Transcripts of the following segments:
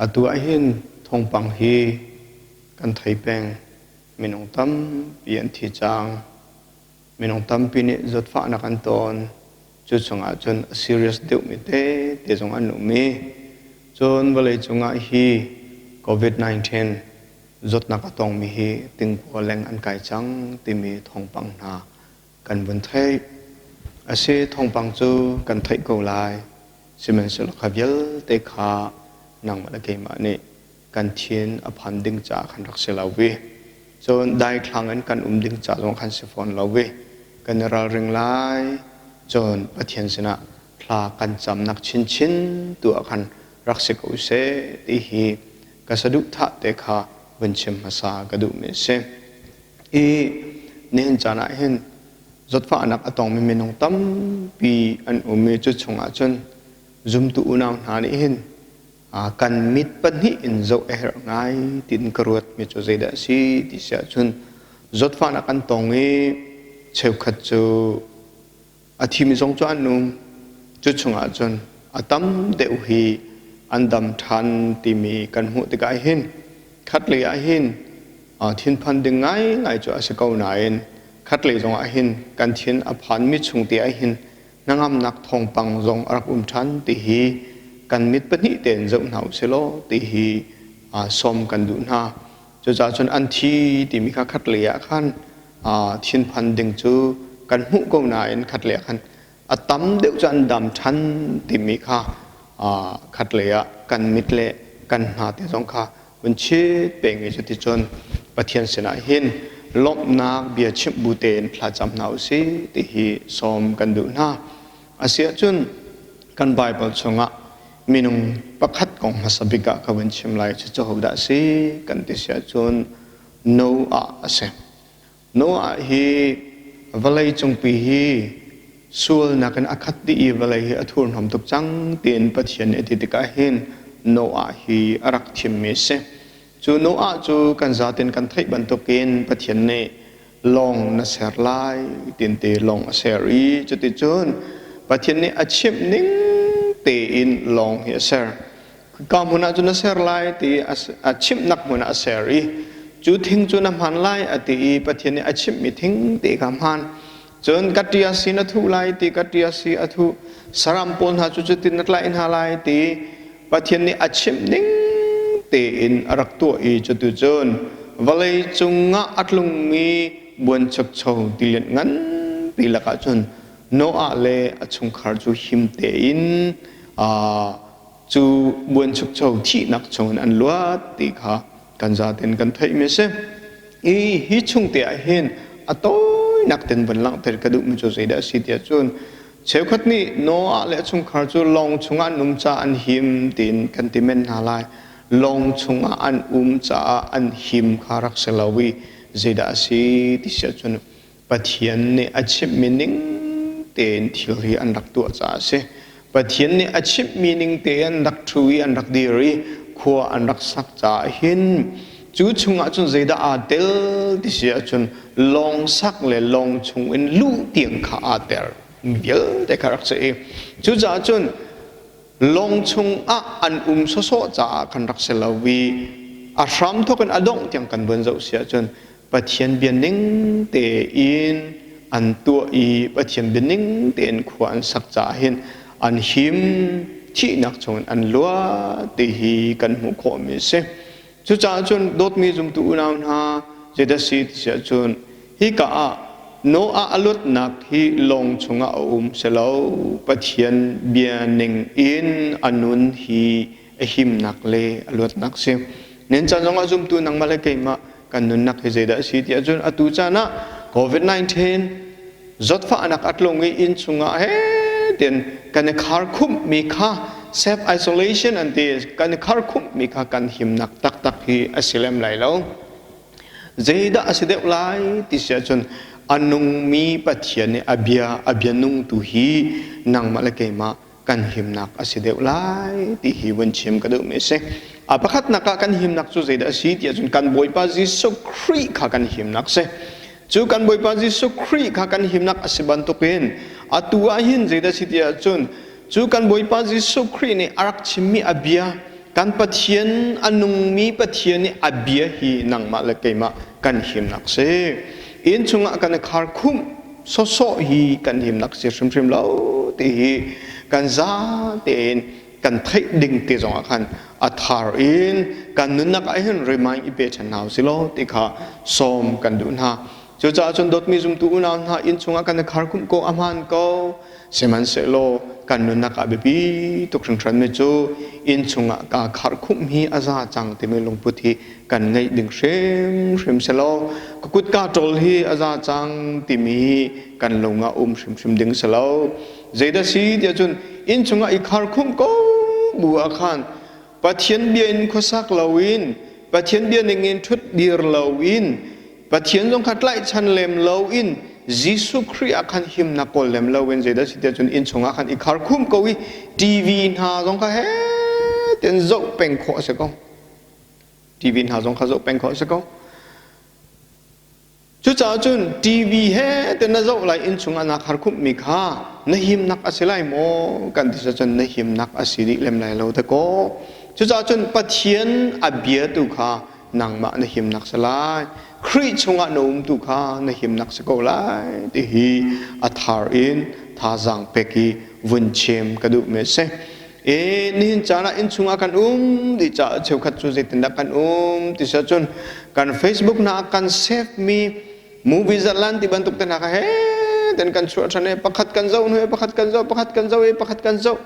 Atu ahhin thawngpang hi kan thei peng. Minung tampi an thi cang. Minung tampi nih zawtfahnak an tawn. Cu chungah cun a serious deuhmi tete zong an um i cun vawleicung ah hi COVID-19 zawtnak a tongmi hi tingkua leng an kai cang timi thawngpang hna kan vun theih. A si, thawngpang cu kan theih ko lai. Sihmanhsehlaw kha vialte kha nangmah le keimah nih kan thin a phan ding caah khan rak si lo i cun daithlang in kan um ding ca zong khan si fawn lo i kan i ralring lai. Cun Pathian sinah thla kan camnak chinchin tu ah khan rak si ko seh ti hi ka saduhthah te kha vun chim hmasa ka duhmi a si. I nihin caan ah hin zawtfahnak a tongmi minung tampi an um i cu chungah cun zumtu unau hna nih hin kan mit pahnih in zoh a herh ngai tiin ka ruat mi cu zeidah a si ti si ahcun zawtfahnak an tong i cheukhat cu A thimi zong cu an um. Cu chungah cun a tam deuh hi an dam ṭhan timi kan hmuh tikah hin khatlei ah hin thinphan ding ngaingai cu a si ko nain khatlei zongah hin kan thin a phanmi chung te ah hin hnangamnak thawngpang zong a rak um ṭhan ti hi kan mit pahnih tein zoh hna u silaw ti hi sawm kan duh hna. Cucaah cun an thi timi kha khatlei ah khan thinphan ding cu kan hmuh ko nain khatlei ah khan a tam deuh cu an dam ṭhan timi kha khatlei ah kan mit le kan hna te zong kha vun chit peng i cuticun Pathian sinah hin lawmhnak bia chimh bu tein thlacam hna usih ti hi sawm kan duh hna. Asiahcun kan Baibal chungah minung pakhat kong hmasa bik ah ka vun chim lai. Cucu hodah a si kan ti si ahcun Noah a si. Noah hi vawlei cungpi hi sualnak in a khat dih i vawlei hi a thurhnawm tuk cang tiin Pathian nih a ti tikah hin Noah hi a rak thimmi a si. Cu Noah cu kan zaten kan theih bantukin Pathian nih lawng na ser lai tiin ti lawng a ser i cuticun Pathian nih a chimh ning tein lawng hi a ser. Ka hmun ah cun na ser lai ti a chimhnak hmun ah a ser i cu thing cu na hman lai a ti i Pathian nih a chimhmi thing te kha hman. Cun ka ṭia si na thuh lai ti ka ṭia si a thuh. Saram pawl hna cu cutin na tlaih hna lai ti Pathian nih a chimh ning tein a rak tuah i cutu cun vawlei cungah a tlungmi buanchukcho tilian nganpi lakah cun Noah le a chungkhar cu him tein cu buanchukcho thihnak chungin an luat ti kha kan zaten kan theihmi a si. I hi chung te ah hin a tawinak ten van langhter ka duhmi cu zeidah a si tiah cun cheukhat nih Noah le a chungkhar cu lawng chungah an um caah an him tiin kan ti men hna lai. Lawng chungah an um caah an him kha rak si lo i zeidah a si ti si ahcun Pathian nih a chimhmi ning tein thil hi an rak tuah caah a si. Pathian nih a chimhmi ning tein an rak ṭhu i an rak dir i khua an rak sak caah hin cu chungah cun zeidah aa tel ti si ahcun lawng sak le lawng chung in luh tiang kha aa tel mi vialte kha rak si i cucaah cun lawng chungah an um sawsawh caah khan rak si lo i a hram thawk in a dongh tiang kan vun zoh si ahcun Pathian bia ning tein an tuah i Pathian bia ning tein khua an sak caah hin an him thihnak chungin an luat ti hi kan hmuh khawhmi a si. Cucaah cun dawtmi zumtu unau hna zeidah si ti si ahcun hika ah Noah a luatnak hi lawng chungah a um si lo Pathian bia ning in a nun hi a himnak le a luatnak si. Nen caan zongah zumtu nangmah le keimah kan nunnak hi zeidah a si ti ahcun atu caan ah COVID-19 zawtfahnak a tlung i inn chungah he tian kan i kharkhumh mi kha self isolation an ti kan i kharkhumh mi kha kan himnak taktak hi a si lem lai lo. Zeidah a si deuh lai ti si ahcun a nungmi Pathian nih a bia a bia nung tu hi nangmah le keimah kan himnak a si deuh lai ti hi vun chim ka duhmi a si. A pakhatnak ah kan himnak cu zeidah a si ti ahcun kan Bawipa Jesuh Khrih kha kan himnak a si. Cu kan Bawipa Jesuh Khrih kha kan himnak a si bantukin atu ah hin zeidah a si ti ahcun cu kan Bawipa Jesuh Khrih nih a rak chimmi a bia Kan Pathian a nungmi Pathian nih a bia hi nangmah le keimah kan himnak si. Inn chungah kan i khar khumh sawsawh hi kan himnak si hrimhrim lo ti hi kan za tein kan theih ding te zong ah khan a thar in kan nunnak ah hin remind i pe ṭhan hna usih law ti kha sawm kan duh hna. Cucaah cun dawtmi zumtu unau hna inn chungah kan i kharkhumh ko a hmaan ko. Sihmanhsehlaw kan nunnak ah biapi tuk hringhranmi cu inn chungah kaa kharkhumh hi a za cang timi lungput hi kan ngeih ding hrimhrim selaw ka kut kaa ṭawl hi a za cang timi hi kan lung ah um hrimhrim ding si lo. Zeidah si tiah cun inn chungah i kharkhumh ko bu ah khan Pathian bia in khuasak loin Pathian bia ning in ṭhut dir loin Pathian zong kha tlaihchan lem loin Jesuh Khrih ah khan himnak kawl lem loin zeidah si tiah cun inn chungah khan i kharkhum ko i TV hna zong kha he tian zoh peng khawh a si ko. TV hna zong kha zoh peng khawh a si ko. Cucaah cun TV he te na zoh lai inn chungah naa kharkhumh mi kha na himnak a si lai maw kan ti cun na himnak a si dih lem lai lo dakaw. Cucaah cun Pathian a bia tu kha nangmah na himnak si lai Khrih chungah na um tu kha na himnak si ko lai ti hi a thar in thazaang pek i vun chim ka duh mi a si e nihin caan ah innchung ah kan um dih caah cheukhat cu zeitindah kan um ti si ahcun kan Facebook hna ah kan save mi movie zatlan ti bantuk te hna kha he ten kan chuah ṭhan e pakhat kan zoh hnu pakhat kan zoh pakhat kan zoh e pakhat kan zoh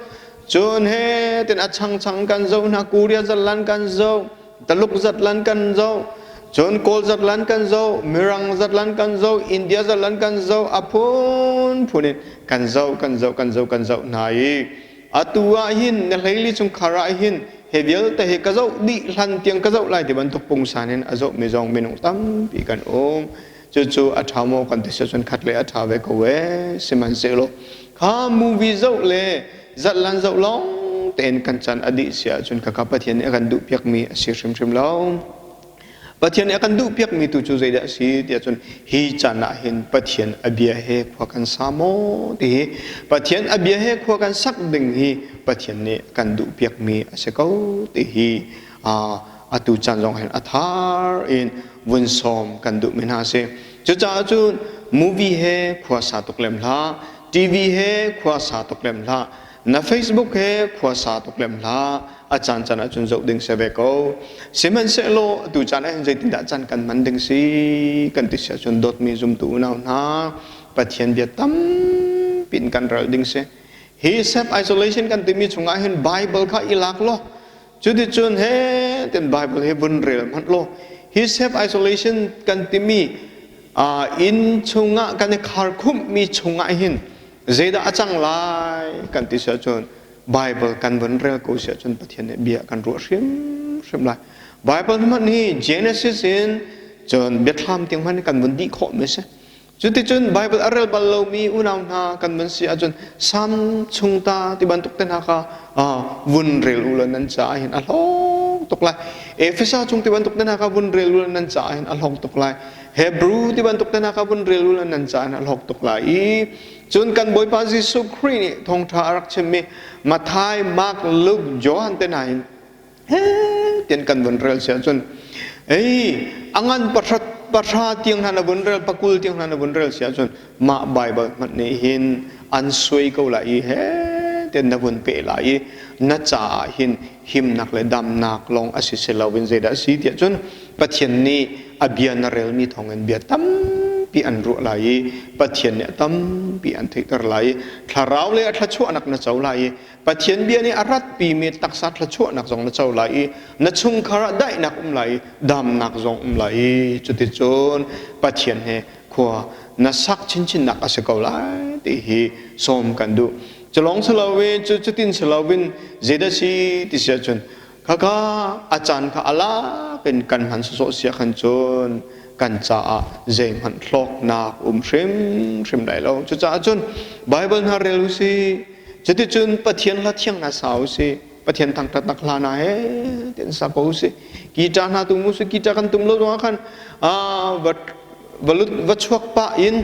cun he ten a changchang kan zoh hna Korea zatlan kan zoh Taluk zatlan kan zoh, cun Kawl zatlan kan zoh, Mirang zatlan kan zoh, India zatlan kan zoh, a phunphun in kan zoh, kan zoh, kan zoh, kan zoh hna i atu ah hin na hleili chungkhar ah hin hi vialte hi ka zoh dih hlan tiang ka zoh lai ti bantuk pungsan in a zohmi zong minung tampi kan um. Cucu a ṭha maw kan ti cun khat le a ṭha ve ko ee. Sihmanhsehlaw kha movie zoh le zatlan zoh lawng tein kan chan a dih si ahcun khakha Pathian nih a kan duhpiakmi a si hrimhrim lo. Pathian nih a kan duhpiakmi tu cu zeidah a si tiah cun hi caan ah hin Pathian a bia he khua kan sa maw ti hi Pathian a bia he khua kan sak ding hi Pathian nih a kan duhpiakmi a si ko ti hi atu caan zong hin a thar in vun sawm kan duhmi hna a si. Cucaah cun movie he khua sa tuk lem hlah, TV he khua sa tuk lem hlah, na Facebook he khua sa tuk lem hlah, a caan caan ahcun zoh ding si ve ko. Sihmanhsehlaw atu caan ahhin zeitindah caan kan hman ding si kan ti si ahcun dawtmi zumtu unau hna Pathian bia tampi in kan ral ding si. Hi self isolation kan timi chungah hin Bible kha i lak law Cuticun he ten Bible hi vun rel hmanh law hi self isolation kan timi inn chungah kan i kharkhumhmi chungah hin zeidah a cang lai kan ti si ahcun Bible kan vun rel ko si ahcun Pathian nih bia kan ruah hrimhrim lai. Bible hmanh hi Genesis in cun biathlam tiang hmanh kan vun dih khawh mi si. Cuticun Baibal a rel bal lomi unau hna kan van si ahcun Salm chung ta ti bantuk te hna kha vun rel u law nan caah hin a hlawk tuk lai. Efesa chung ti bantuk te hna kha vun rel u law nan caah hin a hlawk tuk lai. Hebrew ti bantuk te hna kha vun rel u law nan caah hin a hlawk tuk lai. I cun kan Bawipa Jesuh Khrih nih thawngṭha a rak chimmi Matthai, Mark, Luke, Johan te hna hin tian kan vun rel si ahcun ei a ngan pahrat pahra tiang hna na vun rel pakul tiang hna na vun rel si ahcun mah Bible hmanh nih hin an suai ko lai i he tian na vun pe lai i na caah hin himnak le damnak lawng a si si loin zeidah a si tiah cun Pathian nih a bia na relmi thawngin bia tampi an ruah lai i Pathian nih a tampi an theihter lai i thlarau le a thluachuahnak na co lai i Pathian bia nih a ratpimi taksa thluachuahnak zong na co lai i na chungkhar ah daihnak um lai i damnak zong um lai i cuticun Pathian he khua na sak chinchinnak a si ko lai ti hi sawm kan duh. Culong si loin cu cutin si loin zeidah si ti si ahcun khakha a caan kha a lak in kan hman sawsawh sia khan cun kan caah zeihmanh hlawknak um hrimhrim lai lo. Cucaah cun Bible hna rel u sih. Cuticun Pathian hla thiang hna sa u sih. Pathian thangṭhatnak hla hna he ti'n sa ko u sih. Guitar hna tum u sih. Guitar kan tum lo zongah khan va chuak pah in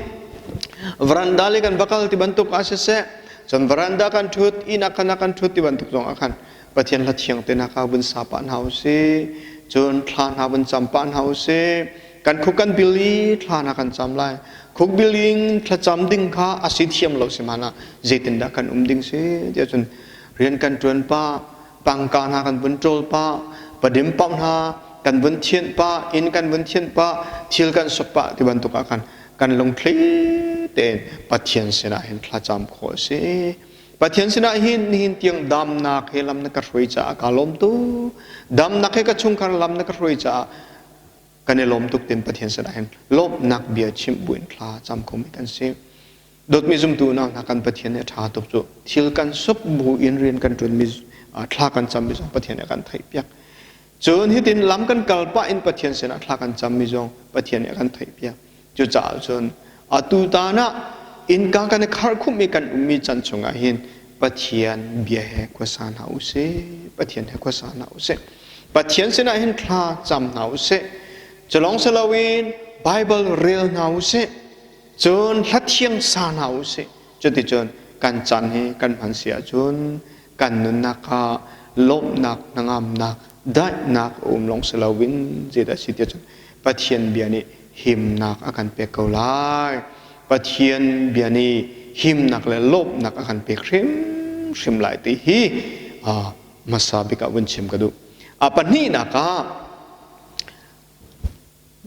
veranda le kan va kal ti bantuk ah siseh, cun veranda kan ṭhut, inn ah khan ah kan ṭhut ti bantuk zongah khan. Pathian hla thiang te hna kha vun sa pah hna usih. Cun thla hna vun cam pah hna usih. Kan khuk kan bil i thla hna kan cam lai. Khuk bil in thlacam ding kha a si thiam lo si hmanh ah zeitindah kan um ding si tiah cun rian kan ṭuan pah, tangka hna kan vun ṭawl pah, padim pauh hna kan vun thianh pah, inn kan vun thianh pah, thil kan sok pah ti bantuk ah khan kan lungthli tein Pathian sinah hin thlacam khawh a si. Pathian sinah hin nihin tiang damnak he lam na ka hruai caah kaa lawm tuk. Damnak he ka chungkhar lam na ka hruai caah kan i lawm tuk tin Pathian sinah hin lawmhnak bia chimh buin thla cam khomi kan si. Dawtmi zumtu unau hna kan Pathian nih a ṭha tuk cu thil kan sok bu in rian kan ṭuanmi thla kan cammi zong Pathian nih a kan theihpiak. Cun hitin lam kan kal pah in Pathian sinah thla kan cammi zong Pathian nih a kan theihpiak. Cucaah cun atu tan ah innka kan i kharkhumh i kan ummi can chungah hin Pathian bia he khuasa hna u sih. Pathian he khuasa hna u sih. Pathian sinah hin thla cam hna u sih. Culong si loin Bible rel hna u sih. Cun hla thiang sa hna u sih. Cuticun kan caan hi kan hman si ahcun kan nunnak ah lawmhnak, hnangamnak, daihnak a um lawng si loin zeidah a si tiah cun Pathian bia nih himnak a kan pek ko lai. Pathian bia nih himnak le lawmhnak a kan pek hrimhrim lai ti hi hmasa bik ah vun chim ka duh. A pahnihnak ah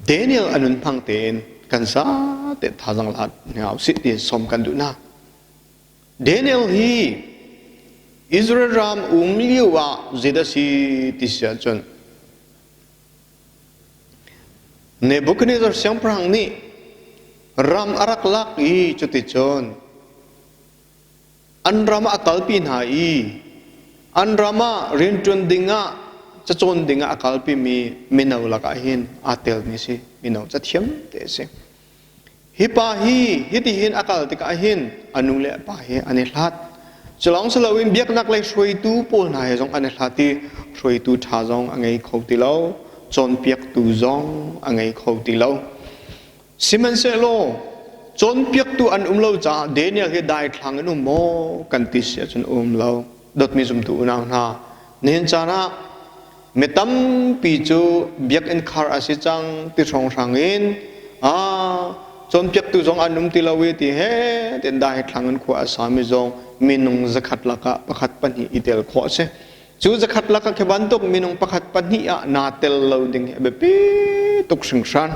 Daniel a nun hmang tein kan zate thazang la hna usih ti sawm kan duh hna. Daniel hi Israel ram um lio ah zeidah si ti si ahcun Nebuchadnezzar siangpahrang nih ram a rak lak i cuticun an ram ah a kalpi hna i an ram ah rianṭuan dingah cacawn dingah a kalpimi mino lakah hin aa telmi si mino cathiam te a si. Hi pa hi hitihin a kal tikah hin a nu le a pa he an i hlat. Culawng si loin biaknak lei hruaitu pawl hna he zong an i hlat i hruaitu ṭha zong a ngei kho ti lo, cawnpiaktu zong a ngei kho ti lo. Sihmanhsehlaw cawnpiaktu an um lo caah Daniel hi daithlang in um maw kan ti si ahcun um lo. Dawtmi zumtu unau hna, nihin caan ah Mi tampi cu biakinn khar a si cang ti hrawnghrang in cawnpiaktu zong an um ti lo i ti he ti'n dai thlang in khua a sami zong minung zakhat lakah pakhat pahnih i tel khawh a si. Cu zakhat lakah khi bantuk minung pakhat pahnih ah naa tel lo ding hi a biapi tuk hringhran.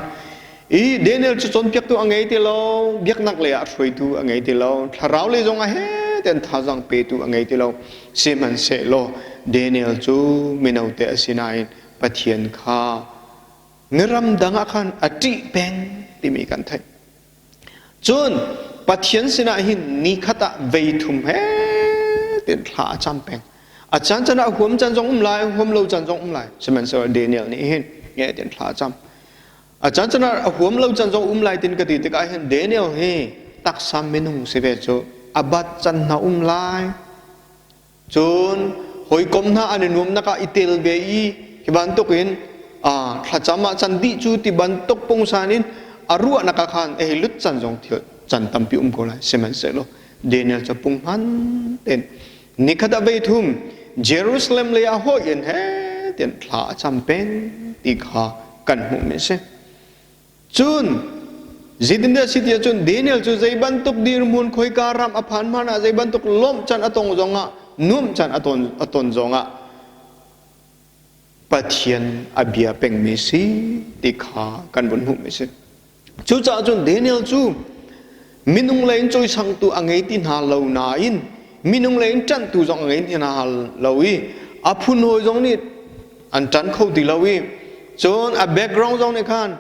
I Daniel cu cawnpiaktu a ngei ti lo, biaknak lei ah hruaitu a ngei ti lo, thlarau lei zong ah he ten thazaang petu a ngei ti lo. Sihmanhsehlaw Daniel cu mino te a si nain Pathian kha miram dang ah khan a ṭih peng timi kan theih. Cun Pathian sinah hin nikhat ah vei thum he ti'n thla a cam peng. A caan caan ah huam caan zong um lai, huam lo caan zong um lai. Sihmanhsehlaw Daniel nih hin nge ti'n thla a cam. A caan caan ah a huam lo caan zong um lai tin ka ti tikah hin Daniel hi taksa minung si ve cu a bat can hna um lai. Cun hawikom hna an i nuamnak ah i tel ve i hi bantuk in thlacam ah can dih cu ti bantuk pungsan in a ruahnak ah khan ei lut can zong thil can tampi um ko lai. Sihmanhsehlaw Daniel cu punghman tein nikhat ah vei thum Jerusalem lei ah hawi in he tian thla a cam peng ti kha kan hmuhmi a si. Cun zeitindah si tiah cun Daniel cu zei bantuk dirhmun khoika ram a phan hmanh ah zei bantuk lawmh can a tong zongah nuamh can a ton zongah Pathian a bia pengmi si ti kha kan vun hmuhmi si. Cucaah cun Daniel cu minung lei in cawisangtu a ngei ti hna lo nain minung lei in ṭanhtu zong a ngei ti hna lo i a phun hawi zong nih an ṭan kho ti lo i cun a background zong nih khan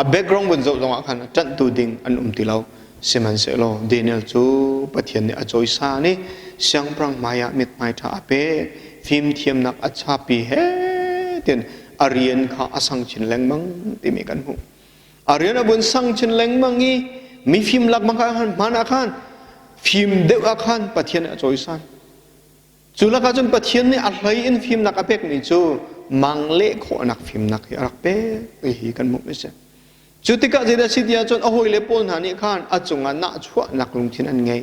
a background vun zoh zongah khan ṭanhtu ding an um ti lo. Sihmanhsehlaw Daniel cu Pathian nih a cawisan i siangpahrang hmaiah mithmai ṭha a pek, fimthiamnak a chapi he tiin a rian kha a sang chin lengmang timi kan hmuh. A rian a vun sang chin lengmang i mifim lakmang kha hman ah khan fim deuh ah khan Pathian nih a cawisan. Cu lakah cun Pathian nih a hlei in fimnak a pekmi cu mang leh khawhnak fimnak hi a rak pek ti hi kan hmuh a si. Cu tikah zeidah si tiah cun a hawile pawl hna nih khan a cungah nahchuahnak lungthin an ngei.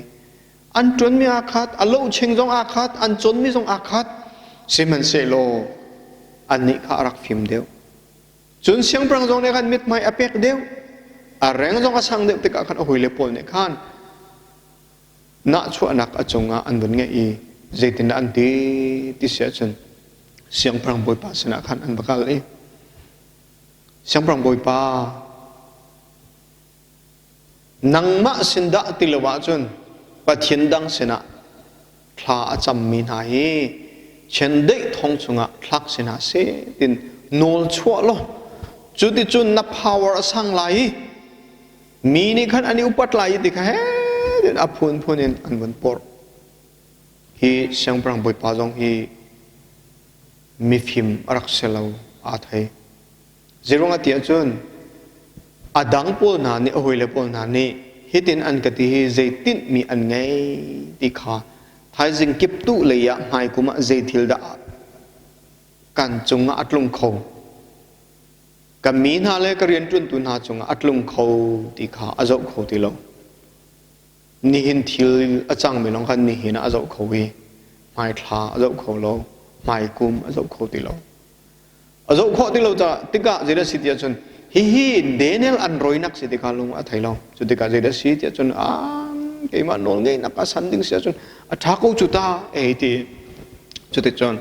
An ṭuanmi aa khat, a lo ching zong aa khat, an cawnmi zong aa khat. Sihmanhsehlaw annih kha a rak fim deuh. Cun siangpahrang zong nih khan mithmai a pek deuh. A reng zong a sang deuh tikah khan a hawile pawl nih khan nahchuahnak a cungah an vun ngeih i zeitindah an ti ti si ahcun siangpahrang bawipa sinah khan an va kal i siangpahrang bawipa nangmah sin dah ti lo ahcun Pathian dang sinah thla a cammi hna hi chiandeih thong chungah thlak si hna seh tin nawl chuah law cuticun na power a sang lai i mi nih khan an i upat lai i ti kha he tin a phunphun in an vun porh. Hi siangpahrang bawipa zong hi mifim a rak si lo aa thei. Zeiruangah ti ahcun a dang pawl hna nih a hawile pawl hna nih hitin an ka ti hi zei tinhmi an ngei ti kha thaizing kiptuh lei ah hmaikum ah zei thil dah kan cungah a tlung kho ka mi hna le ka rianṭuantu hna cungah a tlung kho ti kha a zoh kho ti lo. Nihin thil a cangmi lawng khan nihin ah a zoh kho i hmaithla a zoh kho lo, hmaikum a zoh kho ti lo. A zoh khawh ti lo caah tikah zeidah si ti ahcun hihi Daniel an roinak si tikah lung a thei lo. Cu tikah zeidah si ti ahcun keimah nawl ngeihnak a san ding si ahcun a ṭha ko cu ta ei ti. Cuticun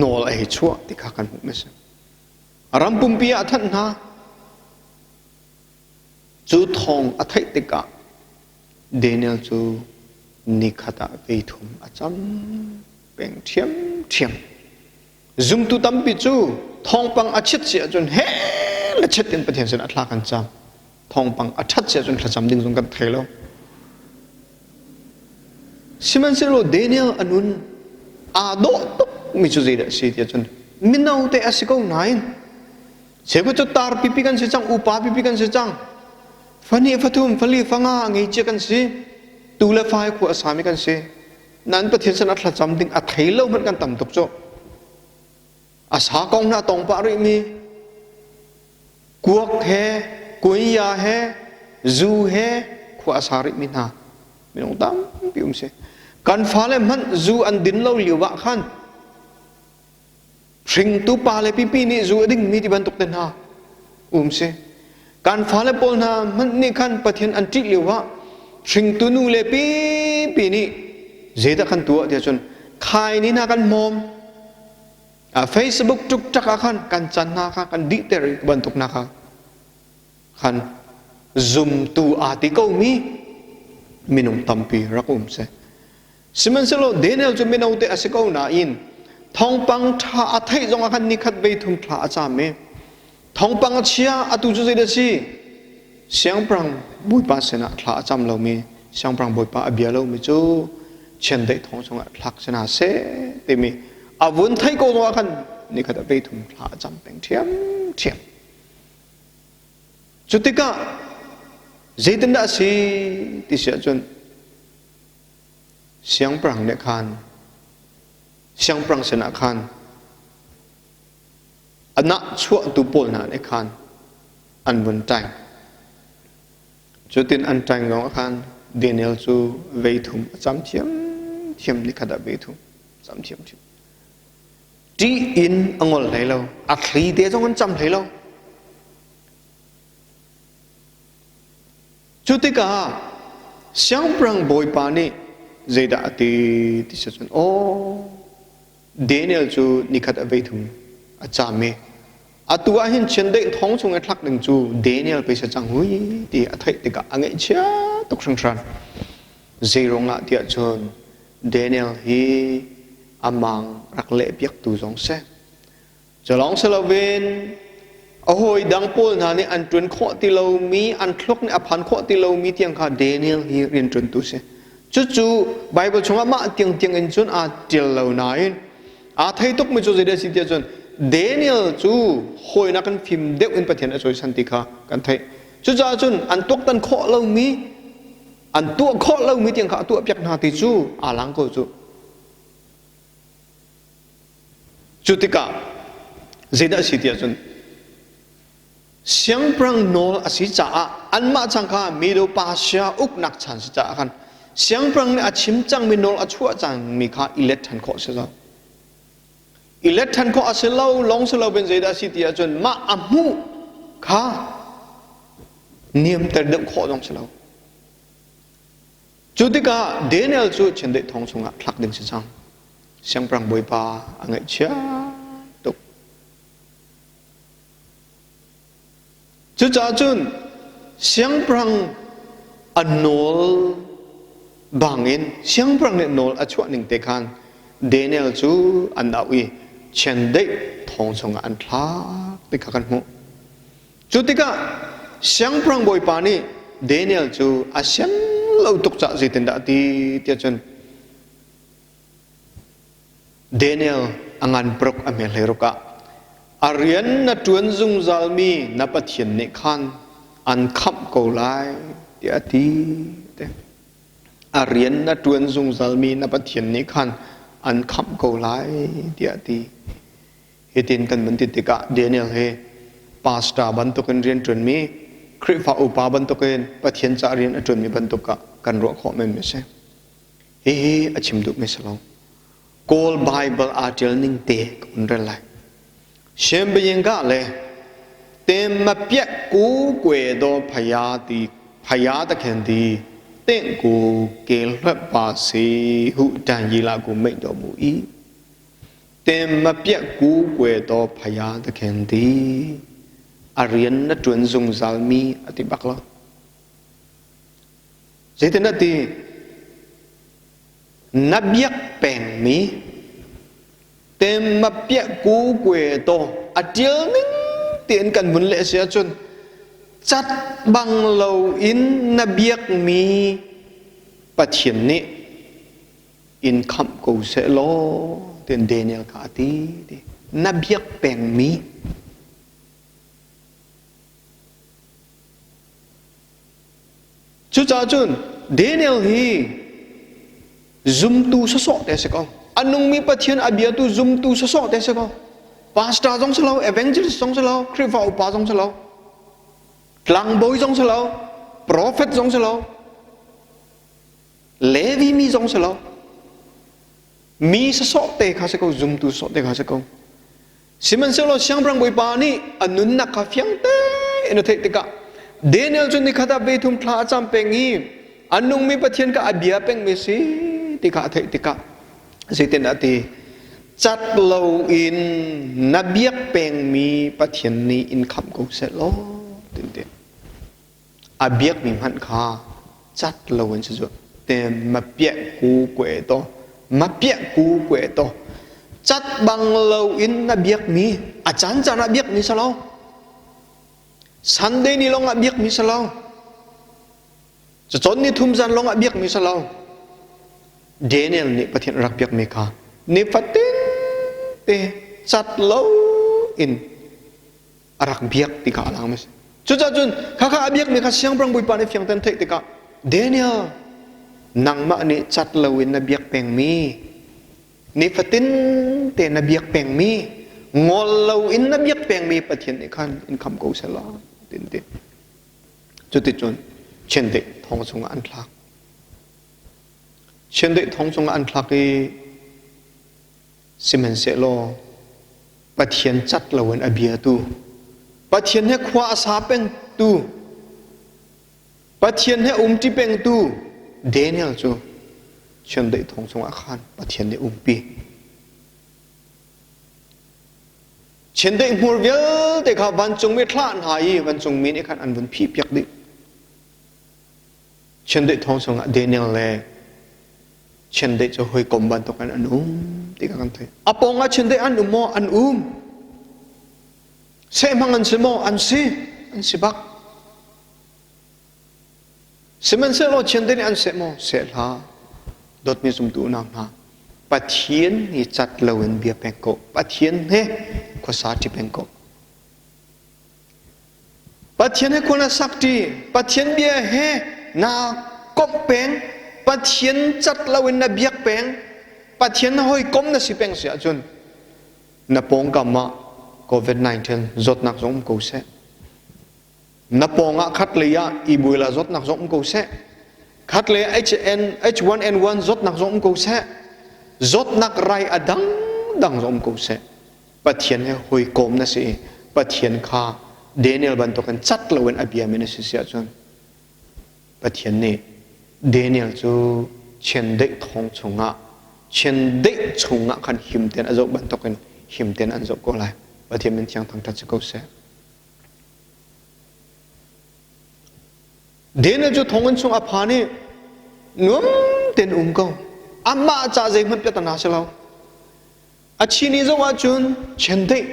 nawl a hei chuah ti kha kan hmuh si. Ram pumpi ah a thanh hna. Cu thawng a theih tikah Daniel cu nikhat ah veithum a cam peng ṭhiamṭhiam. Zumtu tampi cu thawngpang a chiat si ahcun he le chet in Pathian sinah thla kan cam. Thawngpang a ṭhat si ahcun thlacam ding zong kan thei lo. Sihmanhsehlaw Daniel a nun aa dawh tuk mi cu zeidah a si ti ahcun mino te a si ko nain cheukhat cu tar pipi kan si cang, upa pipi kan si cang. Fahnih, fathum, fali, fanga ngei cia kan si. Tu le fa he khua a sami kan si. Nan Pathian sin a thlacam ding a thei lo hmanh kan tam tuk cu. A sa kong hna tong pah rih mi kuak he kuiya he zu he khua a sa rih mi hna minung tampi um si. Kan fale hmanh zu an din lo lio ah khan hringtu pa le pipi nih zu a dingmi ti bantuk te hna um si. Kan fale pawl hna hmanh nih khan Pathian an ṭih lio ah hringtu nu le pipi nih zeidah kan tuah tiah cun khai ni hna kan hmawm Facebook tuk ah khan kan can hna kha kan dihter i bantuk hna kha khan zumtu aa ti komi minung tampi rak um seh. Sihmanhsehlaw Daniel cu mino te a si ko nain thawngpang ṭha a theih zongah khan nikhat vei thum thla a cam i thawngpang a chia atu cu zeidah a si? Siangpahrang bawipa sinah thla a cam lomi siangpahrang bawipa a bia lomi cu chiandeih thong chungah thlak si hna seh timi a vun theih ko zongah khan nikhat a vei thum thla a cam peng ṭhiamṭhiam. Cu tikah zeitindah a si ti si ahcun siangpahrang nih khan siangpahrang sinah khan a nahchuahtu pawl hna nih khan an vun ṭaing. Cutin an ṭaing zongah khan Daniel cu vei thum a cam thiamthiam nikhat ah vei thum cam thiamthiam. Ṭih in a ngol hlei lo, a thli te zong an cam hlei lo. Cu tikah siangpahrang bawipa nih zeidah a ti ti si cun aw Daniel cu nikhat a vei thum a cam i atu ah hin chiandeih thong chung i thlak ding cu Daniel pei si cang hui ti a theih tikah a ngaihchia tuk hringhran. Zeiruangah tiah cun Daniel hi amang rak lehpiaktu zong si. Cu lawng si loin a hawi dang pawl hna nih an ṭuan khawh ti lomi, an thluak nih a phan khawh ti lomi tiang kha Daniel hi rianṭuantu si. Cucu Baibal chungah mah tiangtiang in cun aa ṭial lo nain aa thei tukmi cu zeidah a si tiah cun Daniel cu hawinak in fim deuh in Pathian a cawisan ti kha kan theih. Cucaah cun an tuaktan khawh lomi, an tuah khawh lomi tiang kha a tuahpiak hna ti cu aa lang ko cu. Cu tikah zeidah a si tiah cun siangpahrang nawl a si caah anmah cang kha Medo-Persia uknak chan si caah khan. Siangpahrang nih a chim cangmi nawl a chuah cangmi kha i let ṭhan khawh si lo. I let ṭhan khawh a si lo lawng si lo bin zeidah a si ti ahcun mah a hmuh kha niamter deuh khawh zong si lo. Cu tikah Daniel cu chiandeih thong chungah thlak ding si cang. Siangpahrang bawipa a ngaihchia tuk. Cucaah cun siangpahrang a nawl bangin siangpahrang nih nawl a chuah ning te khan Daniel cu an auh i chiandeih thong chungah an thlak ti kha kan hmuh. Cu tikah siangpahrang bawipa nih Daniel cu a sian lo tuk caah zeitindah a ti tiah cun Daniel a ngan paruk a hme hleiruk ah a rian na ṭuan zungzalmi na Pathian nih khan an khamh ko lai tiah a ti. A rian na ṭuan zungzalmi na Pathian nih khan an khamh ko lai tiah a ti. Hitin kan vun ti tikah Daniel hi pastor bantukin rian ṭuanmi Khrihfa upa bantukin Pathian ca rian a ṭuanmi bantuk ah kan ruah khawh menmi a si. Hihi a chim duhmi si lo. Kawl Bible aa ṭial ning te ka hun rel lai. Shenbiyinga le tem ma piak ku kwe do phaya ti phaya ta khen ti teng ku ke hlep pa si hu tan yi la ku mei do mu i tem ma piak ku kwe do phaya ta khen ti a rian na ṭuan zungzal mi ati bak lo. Zeitin a ti? Na biak pengmi tem ma piah ku kue to a ṭial ning tein kan vun leh si ahcun cat bang lo in na biakmi Pathian nih in khamh ko seh law tiin Daniel kha a ti. Na biak pengmi Cucaah cun Daniel hi zumtu sawsawh te a si ko. A nungmi Pathian a biatu zumtu sawsawh te a si ko. Pastor zong si lo, evangelist zong si lo, Khrihfa upa zong si lo, tlangbawi zong si lo, prophet zong si lo, Levi mi zong si lo. Mi sawsawh te kha si ko, zumtu sawsawh te kha si ko. Sihmanhsehlaw siangpahrang bawipa nih a nunnak kha fiang tein a theih tikah Daniel cu nikhat ah veithum thla a cam peng i a nungmi Pathian kha a bia pengmi si ti kha a theih tikah zeitindah a ti? Cat loin na biak pengmi Pathian nih in khamh ko seh law tin ti. A biakmi hmanh kha cat loin si cu te ma piah ku kue to ma piah ku kue to cat bang loin na biakmi a caan caan ah biakmi si lo Sunday ni lawng ah biakmi si lo cacawn ni thum zan lawng ah biakmi si lo Daniel nih Pathian rak biakmi kha nifatin te cat lo in a rak biak ti kha a lang si. Cucaah cun khakha a biakmi kha siangpahrang bawipa nih fiang ten theih tikah Daniel nangmah nih cat loin na biak pengmi nifatin te na biak pengmi ngol loin na biak pengmi Pathian nih khan in kham ko seh law tin ti. Cuticun chiandeih thong chungah an thlak. Chiandeih thong chungah an thlak i Sihmanhsehlaw Pathian cat loin a biatu, Pathian he khua a sa pengtu, Pathian he umṭi pengtu Daniel cu chiandeih thong chungah khan Pathian nih umpi. Chiandeih hmur vialte kha vancungmi thlah hna i vancungmi nih khan an vun phihpiak dih. Chiandeih thong chungah Daniel le chiandeih cu hawikom bantuk in an um ti kha kan theih. A pawng ah chiandeih an um maw? An um. Sehmang an si maw? An si. An si bak. Sihmanhsehlaw chiandeih nih an seh maw? Seh hlah. Dawtmi zumtu unau hna, Pathian hi cat loin bia peng ko. Pathian he khuasa ṭi peng ko. Pathian he khua na sak ṭi, Pathian bia he naa komh peng, Pathian cat loin na biak peng, Pathian na hawikom na si peng si ahcun na pawngkam ah COVID-19 zawtnak zong um ko seh. Na pawng ah khat lei ah Ebola zawtnak zong um ko seh. Khat le HN, H1N1 zawtnak zong um ko seh, zawtnak rai a dangdang zong um ko seh, Pathian he hawikom na si i Pathian kha Daniel bantukin cat loin a biami na si si ahcun Pathian nih Daniel cu chiandeih thong chungah chiandeih chungah khan him tein a zoh bantukin him tein an zoh ko lai. Pathian min thiang thangṭhat si ko seh. Daniel cu thonginn chung a phan i nuam tein um ko. Amah ca zeihmanh piahtana si lo. A chini zong ahcun chiandeih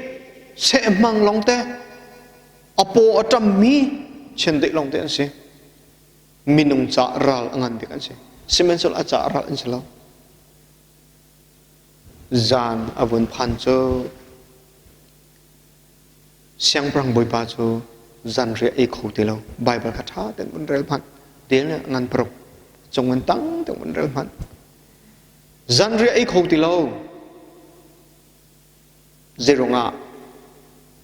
sehmang lawngte a paw a ṭammi chiandeih lawngte an si. Minung ca ral a ngan bik an si. Sihmanhsehlaw a ca ral an si lo. Zan a vun phan cu siangpahrang bawipa cu zanriah ei kho ti lo. Baibal kha ṭha tein vun rel hmanh. Del ngan paruk cung in tang tein vun rel hmanh. Zanriah ei kho ti lo. Zeirungah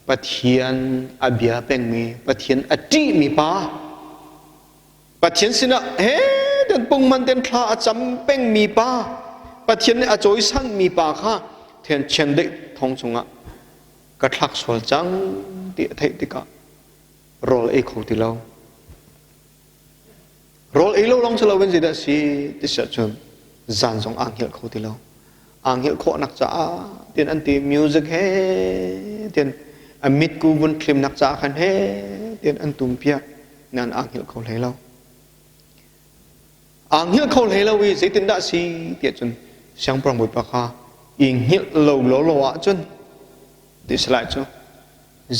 Pathian a bia pengmi, Pathian a ṭihmi pa, Pathian sinah he ten pungman ten thla a cam pengmi pa, Pathian nih a cawisanmi pa kha then chiandeih thong chungah ka thlak sual cang ti a theih tikah rawl ei kho ti lo. Rawl ei lo lawng si loin zeidah a si ti si ahcun zan zong aa hngilh kho ti lo. Aa hngilh khawhnak caah tian an ti music he tian a mitku vun thlimnak caah khan he tian an tum piak nain aa hngilh kho hlei lo. Aa hngilh kho hlei lo i zeitindah a si ti ahcun siangpahrang bawipa kha i hngilh lo lawlaw ahcun ti si lai cu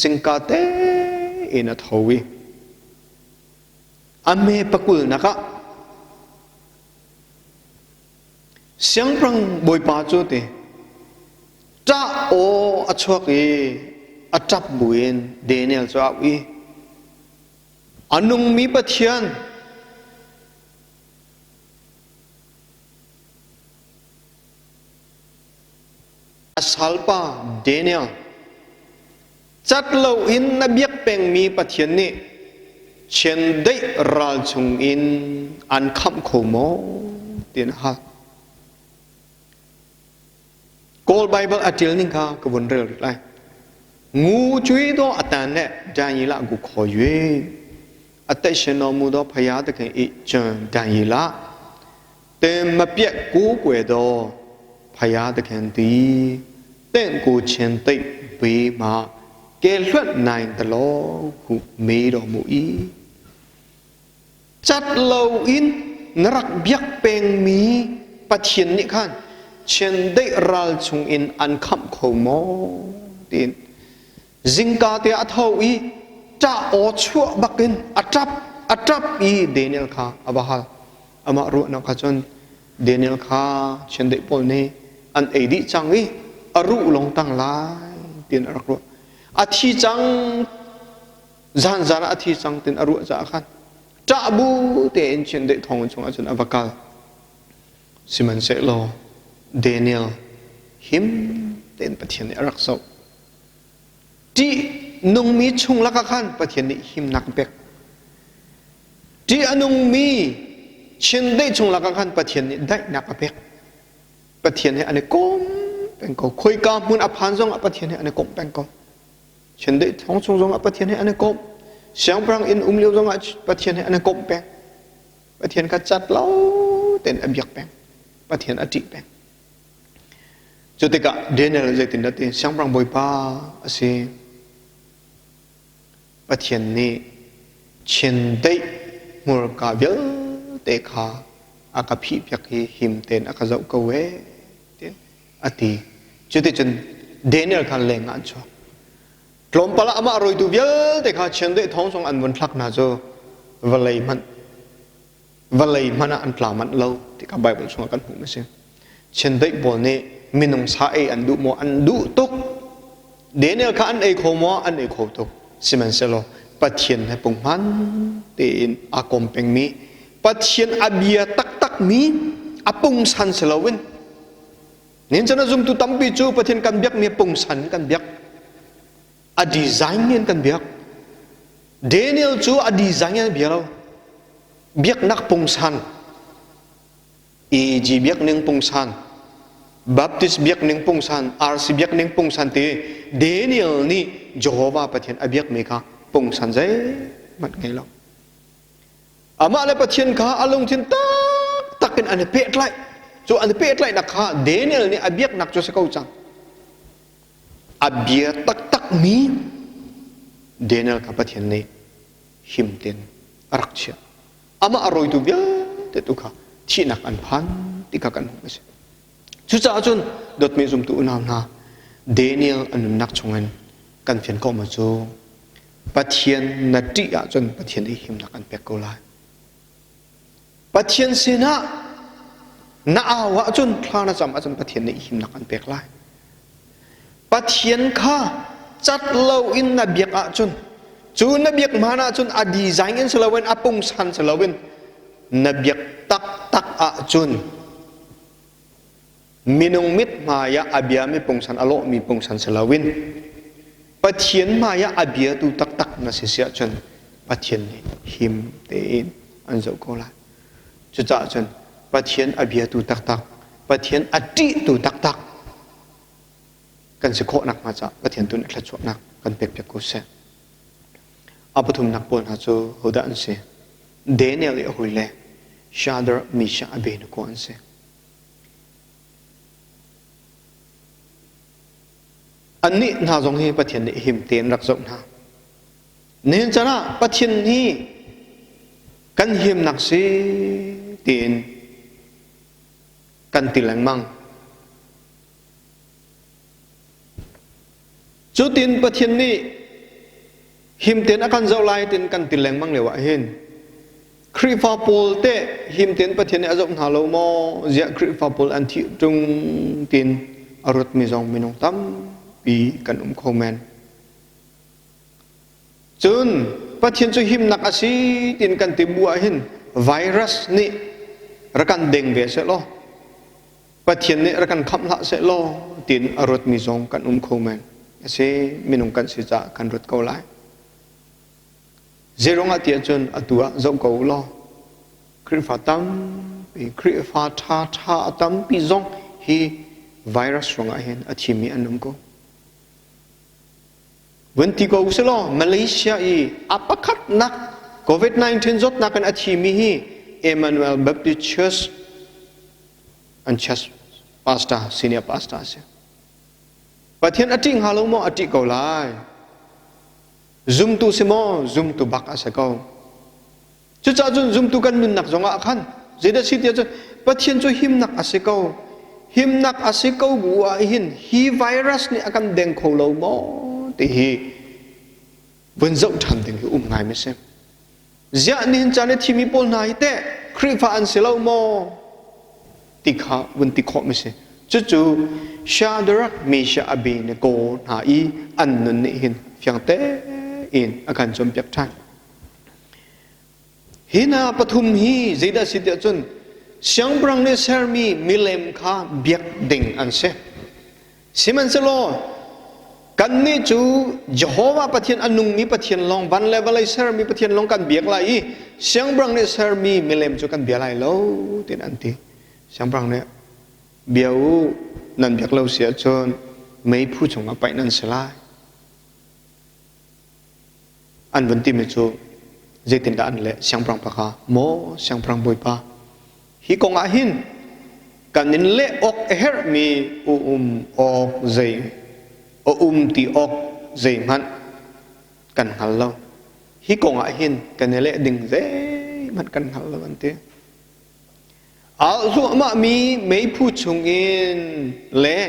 zingka tein a tho i A hme pakulnak ah siangpahrang bawipa cu ti ṭah aw a chuak i a ṭap buin Daniel cu a auh i a nungmi Pathian a salpa Daniel Cat loin na biak pengmi Pathian nih chiandeih ral chungin an khamh kho maw? tiin a hal. Kawl Baibal a ṭial ning kha ka vun rel rih lai. Ngu cui do a tan le Daniel ah gu kho yue. A te shen no mu do phaya te khen i chen Daniel ah te ma piak ku kwe do phaya te khen ti တင့်ကိုခြင်္သေ့ဘေးမှကယ်လွှတ်နိုင်သလောဟုမေးတော်မူ၏cat loin na rak biak pengmi Pathian nih khan chiandeih ral chungin an khamh kho maw tiin zingka te a tho i ṭah aw chuah bakin a ṭap a ṭap i Daniel kha a va hal amah ruahnak kha cun Daniel kha chiandeih pawl nih an ei dih cang i a ruh lawng tang lai tiin a rak ruah. A thi cang zanzan ah a thi cang tiin a ruah caah khan ṭah bu tein chiandeih thawng chungah cun a va kal. Sihmanhsehlaw Daniel him tein Pathian nih a rak zoh. Ṭih nungmi chung lakah khan Pathian nih himnak a pek. Ṭih a nungmi chindeih chung lakah khan Pathian nih daihnak a pek. Pathian he an i kom peng ko. Khoika hmun a phan zongah Pathian he an i kom peng ko. Chindeih thong chung zongah Pathian he an i kom. Siangpahrang inn um lio zongah Pathian he an i kom peng. Pathian kha cat lo tein a biak peng. Pathian a ṭih peng. Cu tikah Daniel zeitindah ti siangpahrang bawipa a si. Pathian nih chindeih hmurka vialte kha a ka phihpiak i him tein a ka zoh ko ee tiin a ti. Cuticun Daniel kha leng ah an chuak. Tlawmpal ah amah rawitu vialte kha chiandeih thawng zong an vun thlak hna cu vawlei hmanh vawlei hmanh ah an tla manh lo ti kha Baibal chungah kan hmuh a si. Chiandeih pawl nih minung sa ei an duh maw? An duh tuk. Daniel kha an ei kho maw? An ei kho tuk. Sihmanhsehlaw Pathian he punghman tein aa kom pengmi, Pathian a bia taktakmi a pungsan si loin Nihin a zumtu tampi cu Pathian kan biakmi pungsan kan biak. A design in kan biak. Daniel cu a design in bia lo. Biaknak pungsan. AG biakning pungsan, Baptist biakning pungsan, RC biakning pungsan ti Daniel nih Jehovah Pathian a biakmi kha pungsan zeihmanh ngei lo. Amah le Pathian kha a lungthin taktak in an i pehtlaih. Cu an i pehtlaihnak kha Daniel nih a biaknak cu a si ko cang. A bia taktakmi Daniel kha Pathian nih him tein a rak chiah. Amah a rawitu vialte tu kha thihnak an phan ti kha kan hmuh a si. Cucaah cun dawtmi zumtu unau hna, Daniel a nunnak chungin kan fian ko ma cu Pathian na ṭih ahcun Pathian nih himnak an pek ko lai. Pathian sinah na au ahcun thla na cam ahcun Pathian nih himnak an pek lai. Pathian kha cat loin na biak ahcun cu na biak hmaan ahcun a design in si loin a pungsan si loin na biak taktak ahcun Minung mithmai ah a biami pungsan a lawhmi pungsan si loin Pathian hmai ah a biatu taktak na si si ahcun Pathian nih him tein an zoh ko lai. Cucaah cun Pathian a biatu taktak, Pathian a ṭihtu taktak kan si khawh nakhnga caah Pathian tu nih thluachuahnak kan pekpiak ko seh. A pathumnak pawl hna cu hodah an si? Daniel i a hawile Shadrach, Meshach, Abednego an si. Annih hna zong hi Pathian nih him tein rak zoh hna. Nihin caan ah Pathian hi kan himnak si tiin kan ti lengmang. Cutin Pathian nih him tein a kan zoh lai tin kan ti lengmang lio ah hin Khrihfa pawl teh him tein Pathian nih a zoh hna lo maw? Ziah Khrihfa pawl an thih ṭung tin a ruatmi zong minung tampi kan um kho men. Cun Pathian cu himnak a si tin kan ti bu ah hin virus nih rak kan deng ve seh law Pathian nih rak kan khamh hlah seh law tin a ruatmi zong kan um kho men. A si minung kan si caah kan ruat ko lai. Zeiruangah tiah cun atu ah zoh ko u law Khrihfa tampi, Khrihfa ṭhaṭha a tampi zong hi virus ruangah hin a thimi an um ko. Vun ti ko usih law Malaysia i a pakhatnak COVID-19 zawtnak in a thimi hi Emmanuel Baptist Church an church pastor, senior pastor a si. Pathian a ṭih hnga lo maw? A ṭih ko lai. Zumtu si maw? Zumtu bak a si ko. Cucaah cun zumtu kan nunnak zongah khan zeidah si tiah cun Pathian cu himnak a si ko. Himnak a si ko bu ah hin hi virus nih a kan deng kho lo maw ti hi vun zoh ṭhan ding hi um ngai mi si. Ziah nihin caan i thimi pawl hna hi teh Khrihfa an si lo maw ti kha vun ti khawh mi si. Cucu Shadrach, Meshach, Abednego hna i an nun nih hin fiang tein a kan cawnpiak ṭhan. Hi hna pathum hi zeidah si tiah cun siangpahrang nih sermi milem kha biak ding an si. Sihmanhsehlaw kannih cu Jehovah Pathian a nungmi Pathian lawng van le vawlei sermi Pathian lawng kan biak lai i siangpahrang nih sermi milem cu kan bia lai lo tiin an ti. Siangpahrang nih bia u nan biak lo si ahcun meiphu chungah paih nan si lai. An vun timi cu zeitindah an leh siangpahrang pa kha maw siangpahrang bawipa hi kong ah hin kan in leh awk a herhmi um awk zei a um ti awk zeihmanh kan hngal lo hi kong ah hin kan i leh ding zeihmanh kan hngal lo an ti al hluahmahmi meiphu chungin le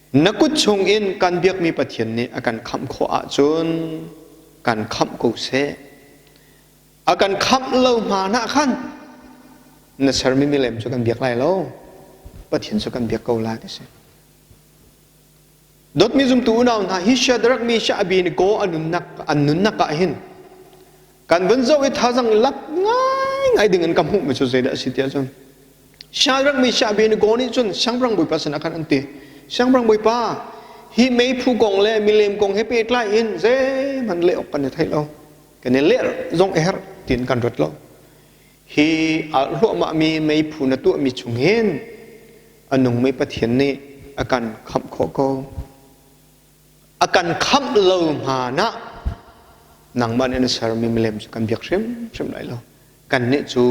Na kut chungin kan biakmi Pathian nih a kan khamh khawh ahcun kan khamh ko seh. A kan khamh lo hma nah khan na sermi milem cu kan biak lai lo. Pathian cu kan biak ko lai ti si. Dawtmi zumtu unau hna hi Shadrach, Meshach, Abednego an nunnak an nunnak ah hin kan vun zoh i thazang lak ngaingai ding in ka hmuhmi cu zeidah a si tiah cun Shadrach, Meshach, Abednego nih cun siangpahrang bawipa sinah khan an ti siangpahrang bawipa hi meiphu kong le milem kong he pehtlai in zeihmanh leh awk kan i theih lo kan i leh zong a herh tiin kan ruat lo. Hi alh hluahmahmi meiphu na tuahmi chung hin a nungmi Pathian nih a kan khamh khawh ko. A kan khamh lo hmanh ah nangmah nih na sermi milem cu kan biak hrimhrim lai lo. Kannih cu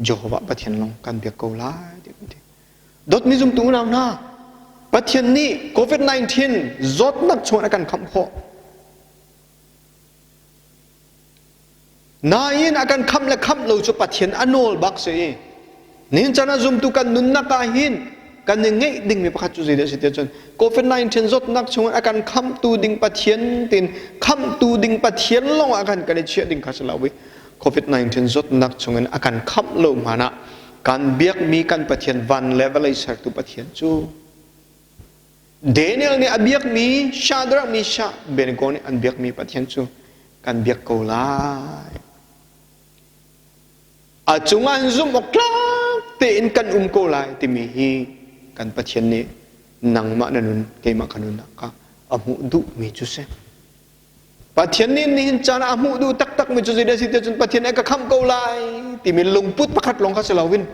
Jehovah Pathian lawng kan biak ko lai ti kan ti. Dawtmi zumtu unau hna, Pathian nih COVID-19 zawtnak chung a kan khamh khawh. Nain a kan khamh le khamh lo cu Pathian a nawl bak si i nihin caan ah zumtu kan nunnak ah hin kan i ngeih dingmi pakhat cu zeidah a si tiah cun COVID-19 zawtnak chungin a kan khamhtu ding Pathian tin khamhtu ding Pathian lawng ah khan kan i chiah ding kha si lo i COVID-19 zawtnak chungin a kan khamh lo hmanh ah kan biakmi kan Pathian van le vawlei sertu Pathian cu Daniel nih a biakmi Shadrach, Meshach, Abednego nih an biakmi Pathian cu kan biak ko lai. A cungah hin zumh awk tlak tein kan um ko lai timi hi kan Pathian nih nangmah na nun keimah ka nunnak kha a hmuh duhmi cu si. Pathian nih nihin caan ah a hmuh duh taktakmi cu zeidah si tiah cun Pathian nih ka khamh ko lai timi lungput pakhat lawng kha si loin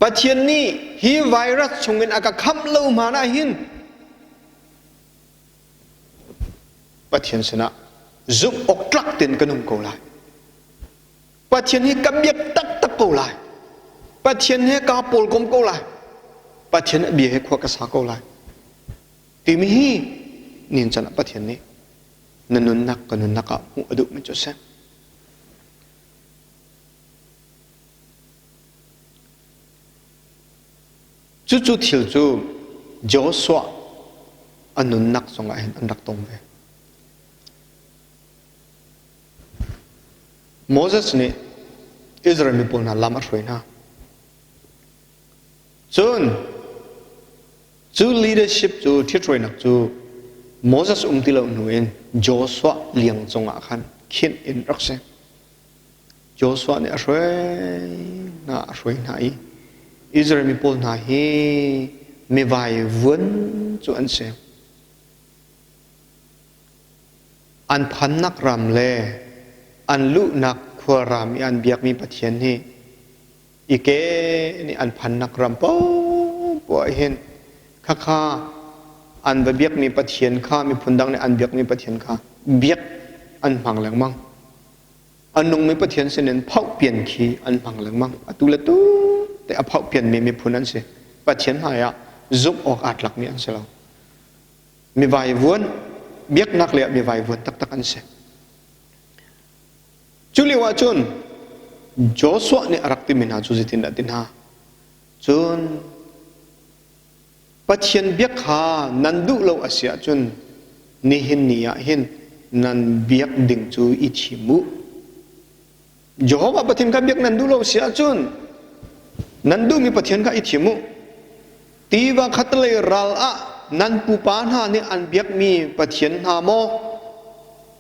Pathian nih hi virus chungin a ka khamh lo hmanh ah hin Pathian sinah zumh awk tlak tein kan um ko lai. Pathian hi ka biak taktak ko lai. Pathian he kaa pawlkom ko lai. Pathian a bia he khua ka sa ko lai. Timi hi nin can ah Pathian nih na nunnak ka nunnak ah hmuh a duhmi cu a si. Cucu thil cu Joshua a nunnak zongah hin an rak tong ve. Moses nih Israel mi pawl hna lam a hruai hna. Cun cu leadership cu ṭhithruainak cu Moses um ti lo hnu in Joshua liang cungah khan khinh in rak si. Joshua nih a hruai hna a hruai hna i Israel mi pawl hna hi mivai vuan cu an si. An phannak ram le an luhnak khualram i an biakmi Pathian hi i ke nih an phannak ram paohpaoh ah hin khakha an va biakmi Pathian kha miphun dang nih an biakmi Pathian kha biak an hmang lengmang. A nungmi Pathian sinin phauhpian khi an hmang lengmang. Atu le tu te a phauhpianmi miphun an si. Pathian hmaiah zumh awk aa tlakmi an si lo. Mi vaivuan, biaknak lei ah mi vaivuan taktak an si. Cu lio ah cun Joshua nih a rak timi hna cu zeitindah ti hna? Cun Pathian biak kha nan duh lo a si ahcun nihin ni ah hin nan biak ding cu i thim u. Jehovah Pathian kha biak nan duh lo a si ahcun nan duhmi Pathian kha i thim u. Tiva khatlei ral ah nan pupa hna nih an biakmi Pathian hna maw?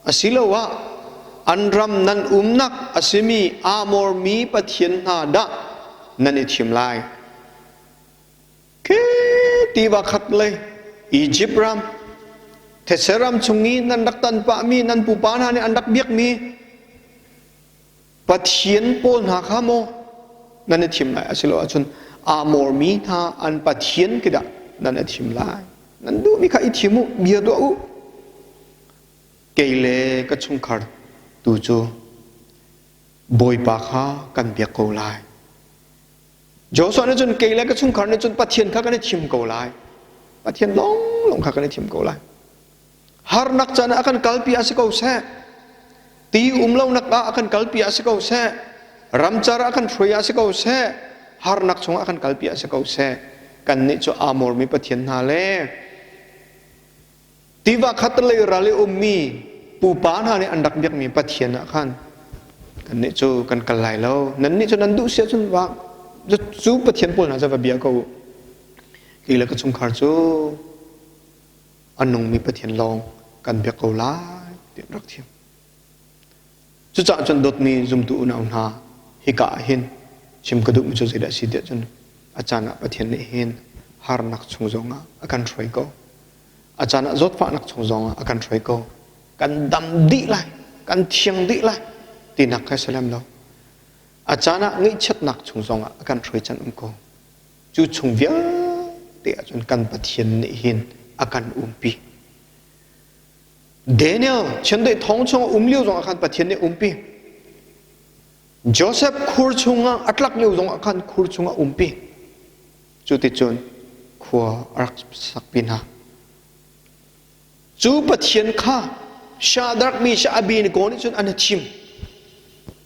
Asiloah an ram nan umnak a simi Amor mi pathian hna dah nan i thim lai? Khi tiva khat lei Egypt ram thetse ram chung i nan rak tan pahmi nan pupa hna nih an rak biakmi pathian pawl hna kha maw nan i thim lai asilo ahcun Amor mi hna an pathian khi dah nan i thim lai nan duhmi kha i thim u bia tuah u kei le ka chungkhar tu cu Bawipa kha kan biak ko lai Joshua nih cun kei le ka chungkhar nih cun Pathian kha kan i thim ko lai. Pathian lawnglawng kha kan i thim ko lai. Harnak caan ah a kan kalpi ah si ko seh. Ti um lonak ah a kan kalpi ah si ko seh. Ramcar ah a kan hruai ah si ko seh. Harnak chungah a kan kalpi ah si ko seh. Kannih cu Amor mi Pathian hna le Tiva khatlei ral i ummi pupa hna nih an rak biakmi Pathian ah khan kannih cu kan kal lai lo. Nannih cu nan duh si ahcun va cu Pathian pawl hna cu va bia ko u. Kei le ka chungkhar cu a nungmi Pathian lawng kan biak ko lai ti an rak thim. Cucaah cun dawtmi zumtu unau hna hika ah hin chim ka duhmi cu zeidah a si tiah cun a caan ah Pathian nih hin harnak chung zongah a kan hruai ko. A caan ah zawtfahnak chung zongah a kan hruai ko. Kan dam dih lai, kan thiang dih lai tinak kha si lem lo. A caan ah ngaihchiatnak chung zongah a kan hruai can um ko. Cu chung vialte ahcun kan Pathian nih hin a kan umpi. Daniel chiandeih thong chung a um lio zongah khan Pathian nih umpi. Joseph khur chungah a tlak lio zongah khan khur chungah umpi. Cuticun khua a rak sakpi hna. Cu Pathian kha Shadrach, Meshach, Abednego nih cun an i thim.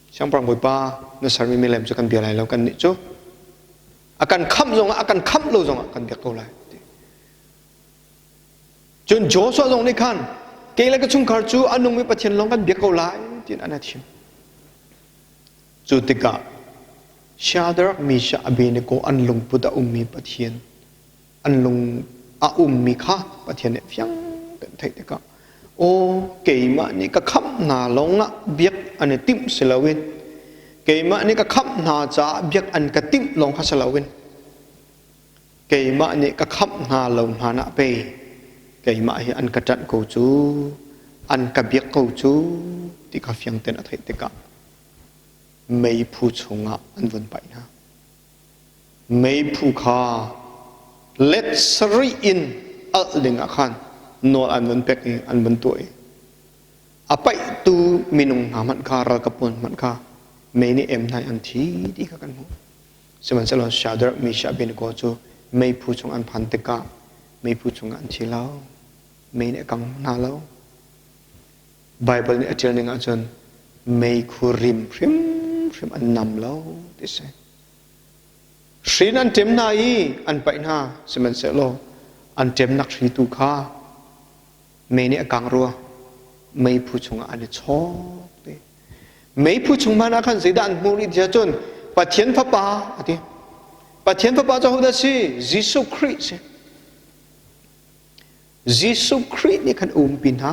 Siangpahrang Bawipa, na sermi milem cu kan bia lai lo, kannih cu a kan khamh zongah a kan khamh lo zongah kan biak ko lai. Cun Joshua zong nih khan kei le ka chungkhar cu a nungmi Pathian lawng kan biak ko lai tiin an i thim. Cu tikah Shadrach, Meshach, Abednego an lungput a ummi Pathian an lung a ummi kha Pathian nih fiang tein theih tikah aw keimah nih ka khamh hna lawngah biak an i timh si loin keimah nih ka khamh hna caah biak an ka timh lawng kha si loin keimah nih ka khamh hna lo hna nah pei keimah hi an ka ṭanh ko cu an ka biak ko cu ti kha fiang tein a theih tikah meiphu chungah an vun paih hna. Meiphu kha let sarih in alh dingah khan nawl an vun pek i an vun tuah i a paihtu minung hna hmanh kha ralkap pawl hmanh kha mei nih em hna i an thi ti kha kan hmuh. Sihmanhsehlaw Shadrach, Meshach, Abednego cu meiphu chung an phan tikah meiphu chungah an thi lo. Mei nih a kang hna lo. Baibal nih a ṭial ning ahcun meikhu rim hrimhrim an nam lo ti si. Hrin an ṭem hna i an paih hna, sihmanhsehlaw an ṭemnak hri tu kha mei nih a kang rua, meiphu chungah an i chawk ti. Meiphu chung hmanh ah khan zeidah an hmuh rih ti ahcun Pathian Fapa a ti. Pathian Fapa cu ahodah si? Jesuh Khrih si. Jesuh Khrih nih khan umpi hna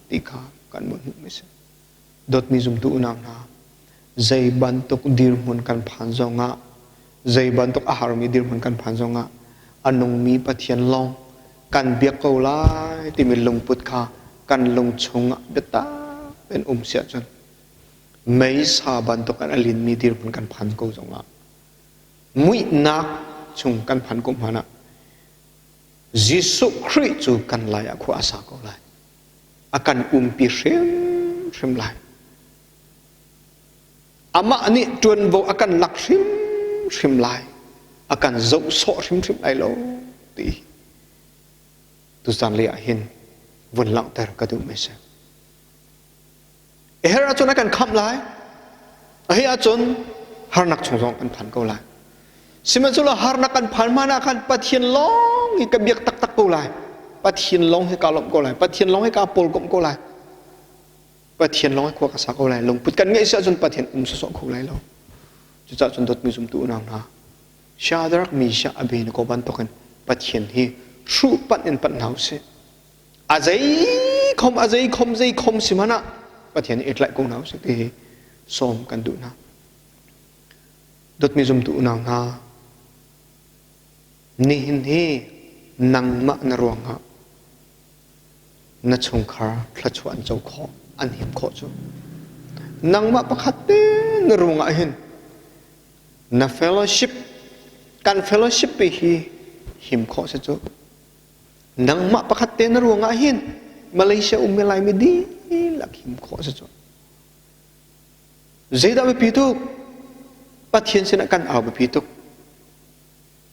ti kha kan mun hmuhmi si. Dawtmi zumtu unau hna, zei bantuk dirhmun kan phan zongah, zei bantuk a harmi dirhmun kan phan zongah, a nungmi Pathian lawng kan biak ko lai timi lungput kha kan lung chungah biatak in um si ahcun meisa bantuk an a linmi dirhmun kan phan ko zongah muihnak chung kan phan ko hmanh ah Jesuh Khrih cu kan lai ah khua a sa ko lai. A kan umpi hrimhrim lai. Amah nih ṭuanvo a kan lak hrimhrim lai. A kan zoh sawh hrimhrim lai lo ti tuzan lei ah hin vun langhter ka duh mi si. A herh ahcun a kan khamh lai. A hi ahcun harnak chung zong kan phan ko lai. Sihmanhsehlaw harnak kan phan hmanh ah khan Pathian lawng hi ka biak taktak ko lai. Pathian lawng hi kaa lawmh ko lai. Pathian lawng hi kaa pawlkomh ko lai. Pathian lawng hi khua ka sa ko lai. Lungput kan ngeih si ahcun Pathian um sawsawh kho lai lo. Cucaah cun dawtmi zumtu unau hna, Shadrach, Meshach, Abednego bantukin Pathian hi hruh panh in panh hna usih. A zei khom a zei khom zei khom si hmanh ah Pathian nih i tlaih ko hna usih ti hi sawm kan duh hna. Dawtmi zumtu unau hna, nihin hi nangmah na ruangah na chungkhar thluachuah an co khawh, an him khawh cu. Nangmah pakhat te na ruangah hin na fellowship kan fellowship pi hi him khawh si cu. Nangmah pakhat te na ruangah hin Malaysia ummi Laimi dihlak him khawh si cu. Zeidah biapi tuk? Pathian sinah kan au biapi tuk.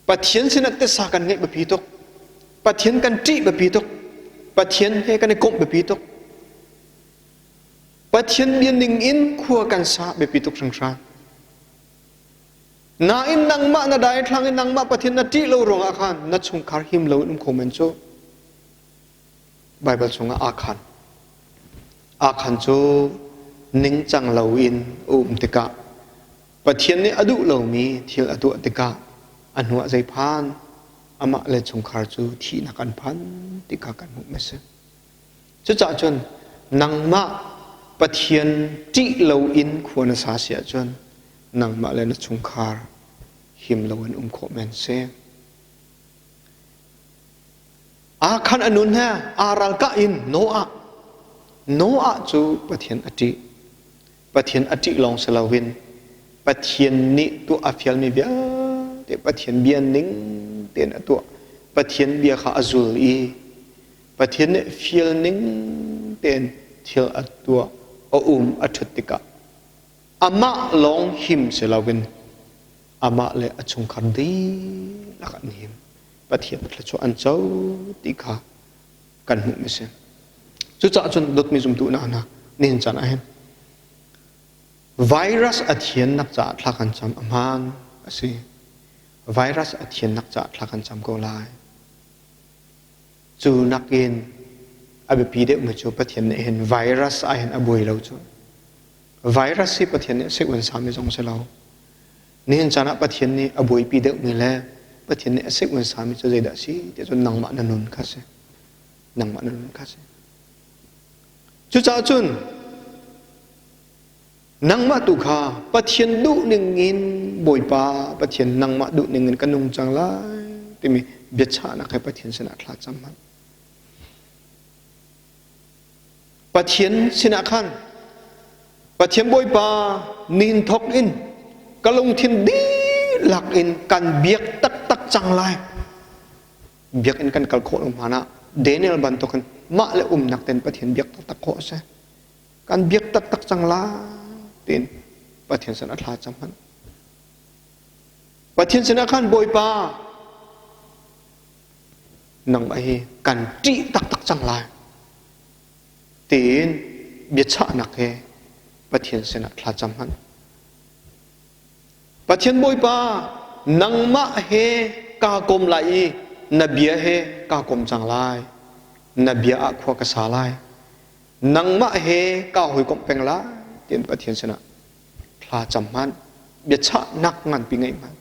Pathian sinah tisa kan ngeih biapi tuk. Pathian kan ṭih biapi tuk. Pathian he kan i komh biapi tuk. Pathian bia ning in khua kan sa biapi tuk hringhran. Nain nangmah na daithlang i nangmah Pathian na ṭih lo ruangah khan na chungkhar him lo in um kho men cu. Baibal chungah Akhan. Akhan cu ningcang loin a um tikah Pathian nih a duh lomi thil a tuah tikah a hnuah zeiphan amah le chungkhar cu thihnak an phan ti kha kan hmuh a si. Cucaah cun nangmah Pathian ṭih loin khua na sa si ahcun nangmah le na chungkhar him loin um khawh men si. Akhan a nun he aa ralkah in Noah Noah cu Pathian a ṭih. Pathian a ṭih lawng si loin Pathian nih tuah a fialmi vialte Pathian bia ning tein a tuah. Pathian bia kha a zul i Pathian nih fial ning tein thil a tuah, a um, a ṭhut tikah amah lawng him si loin amah le a chungkhar dihlak an him. Pathian thluachuah an co ti kha kan hmuhmi si. Cucaah cun dawtmi zumtu hna hna nihin caan ah hin virus a thiannak caah thla kan cam a hmaan a si. Virus a thiannak caah thla kan cam ko lai. Cu nakin a biapi deuhmi cu Pathian nih hin virus ah hin a buai lo cu. Virus hi Pathian nih seih sami zong si lo. Nihin caan ah Pathian nih a buaipi deuhmi le Pathian nih a seih sami cu zeidah a si ti cun nangmah na nun kha si. Nangmah na nun kha si. Cucaah cun nangmah tu kha Pathian duh ning in Bawipa Pathian nangmah duh ning in ka nung cang lai timi biachahnak he Pathian sinah thla cam hmanh. Pathian sinah khan Pathian Bawipa nin thawk in ka lungthin dihlak in kan biak taktak cang lai. Biakinn kan kal khawh lo hmanh ah Daniel bantukin mah le umnak ten Pathian biak taktak khawh a si. Kan biak taktak cang lai tiin Pathian sin a thla cam hmanh. Pathian sinah khan Bawipa nangmah hi kan ṭih taktak cang lai tiin biachahnak he Pathian sinah thla cam hmanh. Pathian Bawipa nangmah he kaa kom lai i na bia he kaa kom cang lai. Na bia ah khua ka sa lai. Nangmah he kaa hawikomh peng lai tiin Pathian sinah thla cam hmanh. Biachahnak nganpi ngeih hmanh.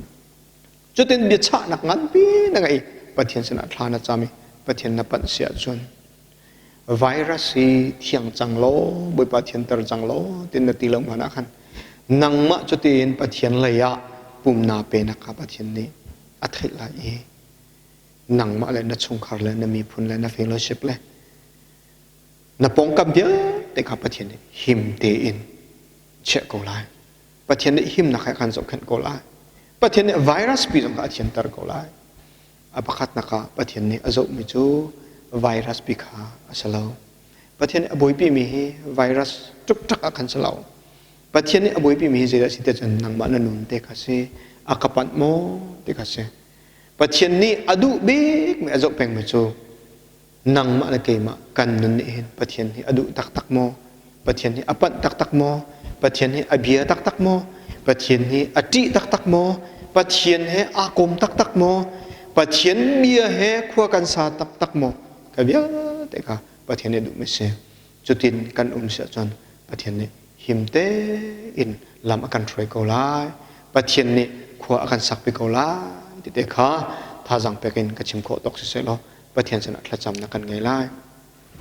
Cutin biachahnak nganpi na ngei Pathian sinah thla na cam i Pathian na panh si ahcun virus hi thiang cang law Bawipa thianter cang law tin na ti lo hmanh ah khan nangmah cutiin Pathian lei ah pum naa penak kha Pathian nih a theih lai i nangmah le na chungkhar le na miphun le na fellowship le na pawngkam vialte kha Pathian nih him tein chiah ko lai. Pathian nih himnak he kan zohkhenh ko lai. Pathian nih virus pi zong kha a thianter ko lai. A pakhatnak ah Pathian nih a zohmi cu virus pi kha a si lo. Pathian nih a buaipimi hi virus ṭukṭak ah khan si lo. Pathian nih a buaipimi hi zeidah si ti cun nangmah na nun te kha si. A ka panh maw ti kha si. Pathian nih a duh bikmi a zoh pengmi cu nangmah le keimah kan nun nih hin Pathian hi a duh taktak maw? Pathian hi a panh taktak maw? Pathian hi a bia taktak maw? Pathian hi a ṭih taktak maw? Pathian he aa kom taktak maw? Pathian bia he khua kan sa taktak maw? Ka vialte kha Pathian nih duhmi si. Cutin kan um si ahcun Pathian nih him tein lam a kan hruai ko lai. Pathian nih khua a kan sakpi ko lai ti te kha thazaang pek in ka chim khawh tawk siseh law Pathian sinah thlacamnak kan ngei lai.